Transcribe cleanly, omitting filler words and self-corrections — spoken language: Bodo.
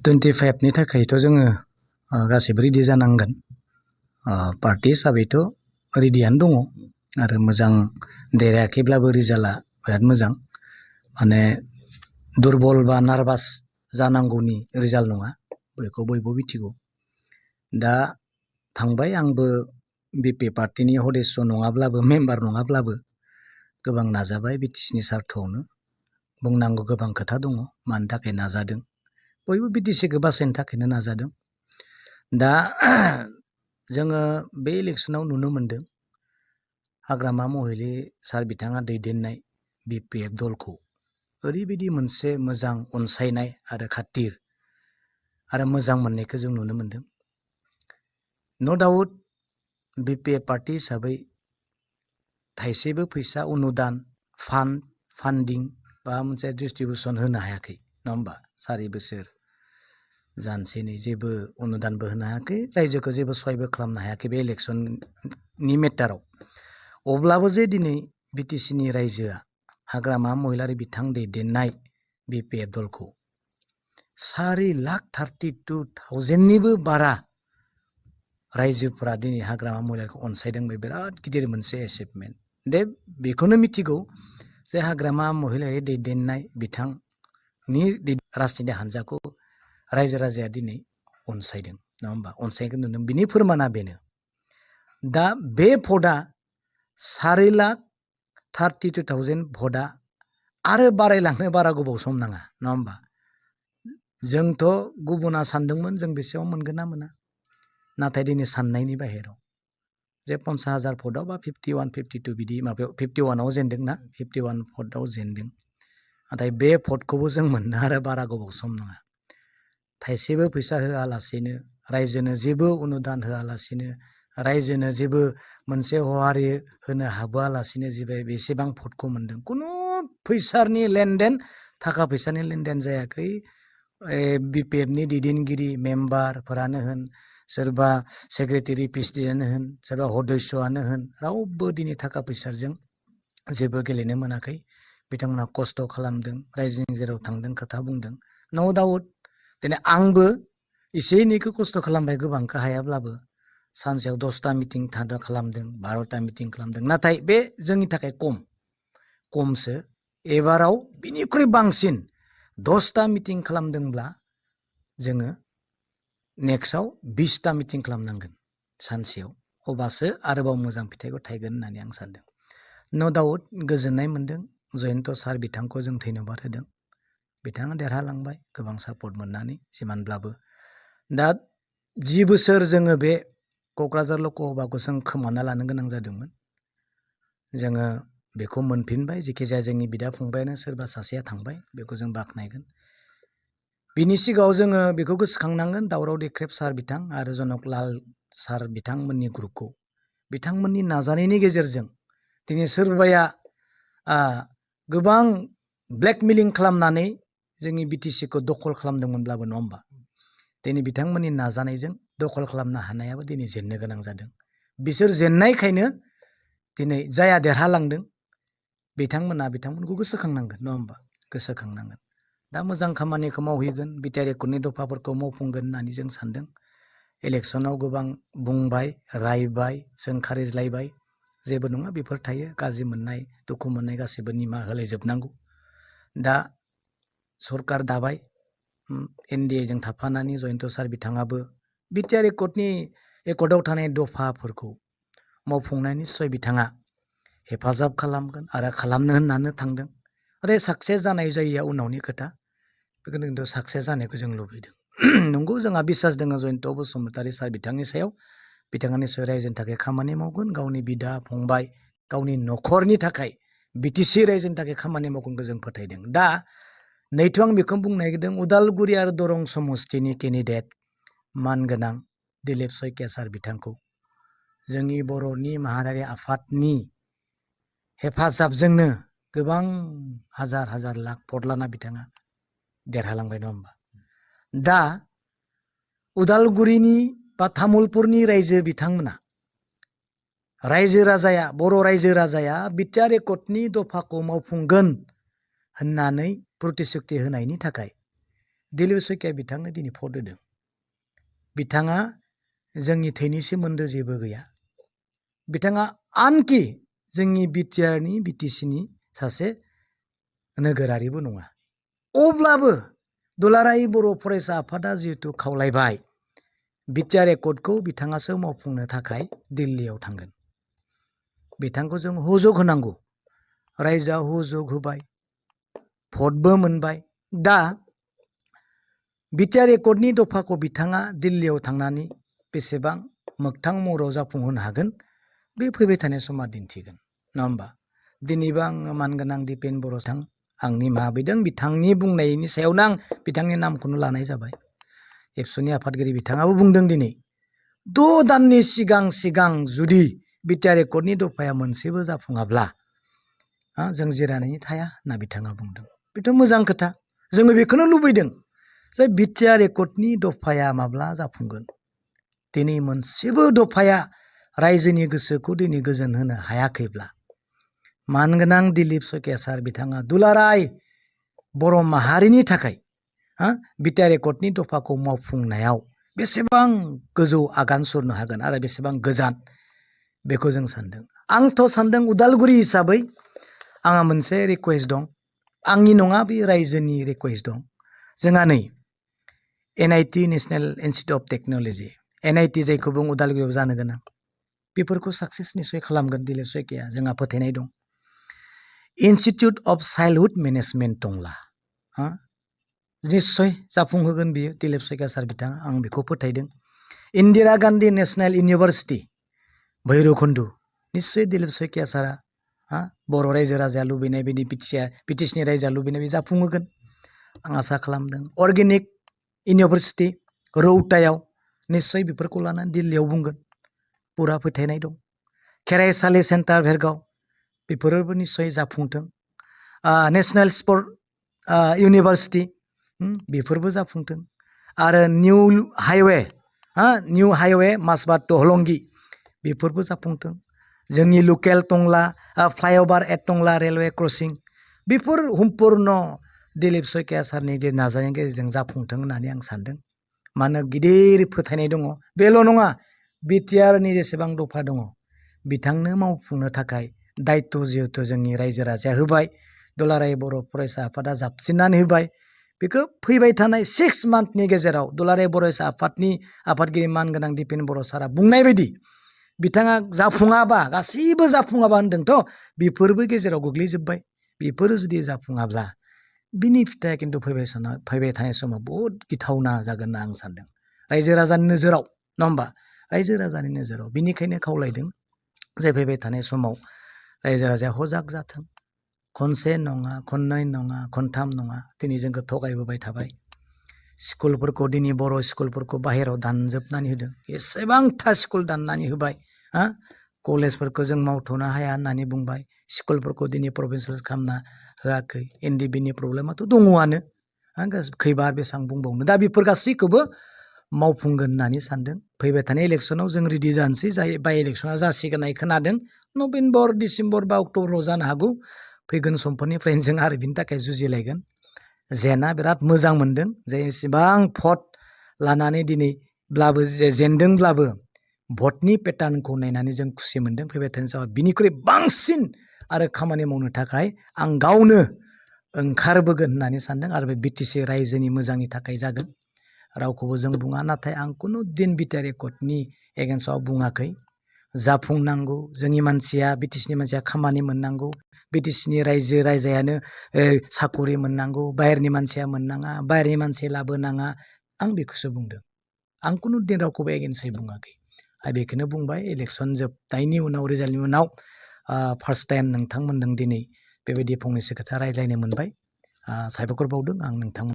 25 नि थाखायथ' जोङो गासिबो रेडि जानांगोन। पार्टी हिसाबैथ' रेडियानो दङ आरो मोजां देरायाखैब्लाबो रिजाल्टआ बिराद मोजां। माने दुरबल बा नार्भास जानांगौनि रिजाल्ट नङा, बेखौ बयबो मिथिगौ। दा थांबाय, आंबो बिपि पार्टीनि सदस्य नङाब्लाबो, मेम्बार नङाब्लाबो गोबां नाजाबाय बिटिसिनि सार्थआवनो। बुंनांगौ गोबां खोथा दङ, मानि थाखाय नाजादों। बयबो बिटिसिखौ बासायनो थाखायनो नाजादों। दा जोङो बे इलेक्सनाव नुनो मोनदों हाग्रामा महिलि सार बिथाङा दैदेननाय बिपिएफ दलखौ ओरैबायदि मोनसे मोजां अनसायनाय आरो खाथिर आरो मोजां मोननायखौ जों नुनो मोनदों। न' डाउट बिपिएफ पार्टी हिसाबै थाइसेबो फैसा अनुदान फान्डिं बा मोनसे डिस्ट्रिबिउसन होनो हायाखै, नङा होमबा? 4 बोसोर जानोसै नै जेबो अनुदानबो होनो हायाखै, रायजोखौ जेबो सहायबो खालामनो हायाखै बे इलेक्सननि मेटाराव। अब्लाबो जे दिनै बिटिसिनि रायजोआ हाग्रामा महिलारि बिथां दैदेननाय बिपिएफ दलखौ 4,32,000निबो बारा रायजोफोरा दिनै हाग्रामा महिलारिखौ अनसायदों। बे बिराद गिदिर मोनसे एचिभमेन्ट। दे बेखौनो मिथिगौ जे हाग्रामा महिलारि दैदेननाय बिथांनि राजनिति हान्जाखौ रायजो राजाया दिनै अनसायदों, नङा होमबा? अनसायनायखौ नुदों। बिनि फोरमाना बेनो। दा बे भटआ 4,32,000 भटआ आरो बारायलांनो बारा गोबाव सम नाङा, नङा होमबा? जोंथ' गुबुना सानदोंमोन जों बेसेबां मोनगोन ना मोना, नाथाय दिनै साननायनि बाहेराव जे 50,000 भटआव बा 51, 52 बिदि माबायाव 51आव जेनदों ना, 51 भटआव जेनदों। नाथाय बे भटखौबो जों मोननो आरो बारा गोबाव सम नङा। थाइसेबो फैसा होआलासेनो, रायजोनो जेबो अनुदान होआलासेनो, रायजोनो जेबो मोनसे हहारि होनो हाबोआलासेनो जेबो बेसेबां भटखौ मोनदों। खुनु फैसानि लेनदेन, थाखा फैसानि लेनदेन जायाखै। बिपिएफनि दैदेनगिरि मेम्बारफोरानो होन, सोरबा सेक्रेटारि प्रेसिडेन्टआनो होन, सोरबा सदस्यआनो होन, रावबो दिनै थाखा फैसाजों जेबो गेलेनो मोनाखै। बिथांमोना खस्थ' खालामदों, रायजोनि जेराव थांदों खोथा बुंदों। नो डाउट दिनै आंबो एसे एनैखौ खस्थ' खालामबाय, गोबांखौ हायाब्लाबो। सानसेयाव 10टा मिटिं खालामदों, 12टा मिटिं खालामदों। नाथाय बे जोंनि थाखाय खमसो। एबाराव बिनिख्रुइ बांसिन 10टा मिटिं खालामदोंब्ला जोङो नेक्स्टआव 20टा मिटिं खालामनांगोन सानसेयाव, अब्लासो आरोबाव मोजां फिथाइखौ थायगोन होननानै आं सानदों। नो डाउट गोजोननाय मोनदों। जयन्त सार बिथांखौ जों धन्यबाद होदों। बिथाङा देरहालांबाय गोबां सापर्ट मोननानै जिमानब्लाबो। दा 10 बोसोर जोङो बे क'क्राझार लकसभाखौ जों खोमाना लानो गोनां जादोंमोन। जोङो बेखौ मोनफिनबाय। जेखि जाया जोंनि बिदा फंबायानो सोरबा सासेया थांबाय, बेखौ जों बाख्नायगोन। बिनि सिगाङाव जोङो बेखौ गोसोखांनांगोन दावराव देख्रेब सार बिथां आरो जनकलाल सार बिथांमोननि ग्रुपखौ। बिथांमोननि नाजानायनि गेजेरजों दिनै सोरबाया गोबां ब्लेकमेलिं खालामनानै जोंनि बिटिसिखौ दखल खालामदोंमोनब्लाबो, नङा होमबा? दिनै बिथांमोननि नाजानायजों दखल खालामनो हानायाबो दिनै जेननो गोनां जादों। बिसोर जेननायखायनो दिनै जाया देरहालांदों, बिथांमोनखौ गोसोखांनांगोन, नङा होमबा? गोसोखांनांगोन। दा मोजां खामानिखौ मावहैगोन, बिटिआर एकर्डनि दफाफोरखौ मावफुंगोन होननानै जों सानदों। इलेक्सनाव गोबां बुंबाय, रायबाय, जों खारिज्लायबाय। जेबो नङा, बेफोर थायो। गाज्रि मोननाय, दुखु मोननाय गासैबो निमाहा होलायजोबनांगौ। दा सरकार दाबाय, एनडिएजों थाफानानै जयन्त सार बिथाङाबो बिटिआर एकर्डआव थानाय दफाफोरखौ मावफुंनायनि निस्सय बिथाङा हेफाजाब खालामगोन आरो खालामनो होननानै थांदों। नाथाय साक्सेस जानाय जायैया उनावनि खोथा। बेखौनो खिन्थु साक्सेस जानायखौ जों लुबैदों। नंगौ, जोंहा बिसास दङ जयन्त बसुमतारी सार बिथांनि सायाव। बिथाङा निस्सय रायजोनि थाखाय खामानि मावगोन, गावनि बिदा फंबाय, गावनि न'खरनि थाखाय, बिटिसि रायजोनि थाखाय खामानि मावगोनखौ जों फोथायदों। दा नैथो आं बेखौ बुंनो नागिरदों, उदालगुरि आरो दरं समस्तिनि केन्डिडेट मानगोनां दिलीप सयकिया सार बिथांखौ जोंनि बर'नि माहारियारि आफादनि हेफाजाबजोंनो गोबां हाजार हाजार लाख भट लाना बिथाङा देरहालांबाय, नङा होमबा? दा उदालगुरिनि बा तामुलपुरनि रायजो बिथांमोना, रायजो राजाया, बर' रायजो राजाया बिटिआर एकर्डनि दफाखौ मावफुंगोन होननानै प्रतिश्रुति होनायनि थाखाय दिलीप शइकिया बिथांनो दिनै भट होदों। बिथाङा जोंनि थैनि सोमोन्दो जेबो गैया। बिथाङा आनखि जोंनि बिटिआरनि बिटिसिनि सासे नोगोरारिबो नङा। अब्लाबो दुलाराय बर' फरायसा आफादा जिहेतु खावलायबाय बिटिआर एकर्डखौ बिथाङासो मावफुंनो थाखाय दिल्लीयाव थांगोन। बिथांखौ जों हुजुग होनांगौ। रायजोआ हुजुग होबाय, भटबो मोनबाय। दा बिटिआर एकर्डनि दफाखौ बिथाङा दिल्लीयाव थांनानै बेसेबां मोगथां महराव जाफुंहोनो हागोन बे फैबाय थानाय समा दिन्थिगोन, नङा होमबा? दिनैबो आङो मानगोनां दिपेन बर' बिथां आंनि माबिदों बिथांनि बुंनायनि सायावनो आं बिथांनि नामखौनो लानाय जाबाय। एबसुनि आफादगिरि बिथाङाबो बुंदों दिनै 6 दाननि सिगां जुदि बिटिआर एकर्डनि दफाया मोनसेबो जाफुङाब्ला जों जिरायनानै थाया होनना बिथाङा बुंदों। बेथ' मोजां खोथा। जोङो बेखौनो लुबैदों जे बिटिआर एकर्डनि दफाया माब्ला जाफुंगोन। दिनै मोनसेबो दफाया रायजोनि गोसोखौ दिनै गोजोन होनो हायाखैब्ला मानगोनां दिलीप शइकिया सार बिथाङा दुलाराय बर' माहारिनि थाखाय बिटिआर एकर्डनि दफाखौ मावफुंनायाव बेसेबां गोजौ आगान सुरनो हागोन आरो बेसेबां गोजान बेखौ जों सानदों। आंथ' सानदों उदालगुरि हिसाबै आंहा मोनसे रिकुवेस्ट दं। आंनि नङा, बे रायजोनि रिकुवेस्ट दं। जोंहा नै NIT national institute of technology NIT जायखौ बुं उदालगुरियाव जानो गोनां, बेफोरखौ साक्सेस निस्सय खालामगोन दिलीप शइकिया, जोंहा फोथायनाय दं। इन्स्टिटिउट अफ चाइल्डहुड मेनेजमेन्ट टंला निस्सय जाफुंहोगोन बियो दिलीप शइकिया सार बिथाङा, आं बेखौ फोथायदों। इन्दिरा गान्धी नेशनेल इउनिभारसिटि भैरबकुन्डु निस्सय दिलीप शइकिया सारा बर' रायजो राजाया लुबैनाय बायदि बिटिसिनि रायजोआ लुबैनाय बायदि जाफुंहोगोन आं आसा खालामदों। अर्गेनिक इउनिभारसिटि रौतायाव निस्सय बेफोरखौ लानानै दिल्लीयाव बुंगोन, पुरा फोथायनाय दं। खेराइसालि सेन्टार भेरगाव बेफोरबो निस्सय जाफुंथों। नेशनेल स्पर्ट इउनिभारसिटि बेफोरबो जाफुंथों। आरो निउ हाइवे मासबाद टहलंगि बेफोरबो जाफुंथों। जोंनि लकेल टंला फ्लाइअभार एट टंला रेलवे क्रसिं बेफोर सम्पुर्ण दिलीप शइकिया सारनि नाजानायनि गेजेरजों जाफुंथों होननानै आं सानदों। मानो गिदिर फोथायनाय दङ। बेल' नङा, बिटिआरनि जेसेबां दफा दङ बिथांनो मावफुंनो थाखाय दायित्व जिहेतु जोंनि रायजो राजाया होबाय, दुलाराय बर' फरायसा आफादा जाबसिननानै होबाय। बेखौ फैबाय थानाय 6 मान्थनि गेजेराव दुलाराय फरायसा आफादनि आफादगिरि मानगोनां दिपेन बर' सारा बुंनाय बायदि बिथाङा जाफुङाबा, गासैबो जाफुङाबा होन्दोंथ', बेफोरबो गेजेराव गोग्लैजोब्बाय। बेफोरो जुदि जाफुङाब्ला बिनि फिथाइया खिन्थु फैबाय थानाय समाव बहुद गिथावना जागोन होनना आं सानदों रायजो राजानि नोजोराव, नङा होमबा? रायजो राजानि नोजोराव बिनिखायनो खावलायदों जे फैबाय थानाय समाव रायजो राजाया हजाग जाथों। खनसे नङा, खननै नङा, खनथाम नङा, दिनै जोंखौ थगायबोबाय थाबाय। स्कुलफोरखौ दिनै बर' स्कुलफोरखौ बाहेरायाव दानजोबनानै होदों। एसेबांथा स्कुल दाननानै होबाय। कलेजफोरखौ जों मावथ'नो हाया होननानै बुंबाय। स्कुलफोरखौ दिनै प्रभिन्सियेल खालामना होआखै। NDBनि प्रब्लेमाथ' दङआनो, खैबार बेसेबां बुंबावनो। दा बेफोर गासैखौबो मावफुंगोन होननानै सानदों। फैबाय थानाय इलेक्सनाव जों रेडि जानोसै। बाय इलेक्सना जासिगोन होननाय खोनादों। नभेम्बर, डिसेम्बर बा अक्ट'बराव जानो हागौ। फैगोन समफोरनिफ्रायनो जों आरो बिनि थाखाय जुजिलायगोन। जेना बिराद मोजां मोनदों जे एसेबां भट लानानै दिनैब्लाबो जेनदोंब्लाबो भटनि पेटार्नखौ नायनानै जों खुसि मोनदों। फैबाय थानाय समाव बिनिख्रुइ बांसिन आरो खामानि मावनो थाखाय आं गावनो ओंखारबोगोन होननानै सानदों। आरो बे बिटिसि रायजोनि मोजांनि थाखाय जागोन। रावखौबो जों बुङा, नाथाय आं खुनु दिन बिटिआर एकर्डनि एगेन्स्टआव बुङाखै। जाफुंनांगौ, जोंनि मानसिया बिटिसिनि मानसिया खामानि मोननांगौ, बिटिसिनि रायजो राजायानो साकरि मोननांगौ, बाहेरनि मानसिया मोननाङा, बाहेरनि मानसि लाबोनाङा, आं बेखौसो बुंदों। आं खुनु दिन रावखौबो एगेन्स्टै बुङाखै। आं बेखौनो बुंबाय, इलेक्सन जोबनायनि उनाव, रिजाल्टनि उनाव फार्स्ट टाइम नोंथांमोनजों दिनै बेबायदि फंनैसो खोथा रायज्लायनो मोनबाय। साबायखर बावदों आं नोंथांमोन।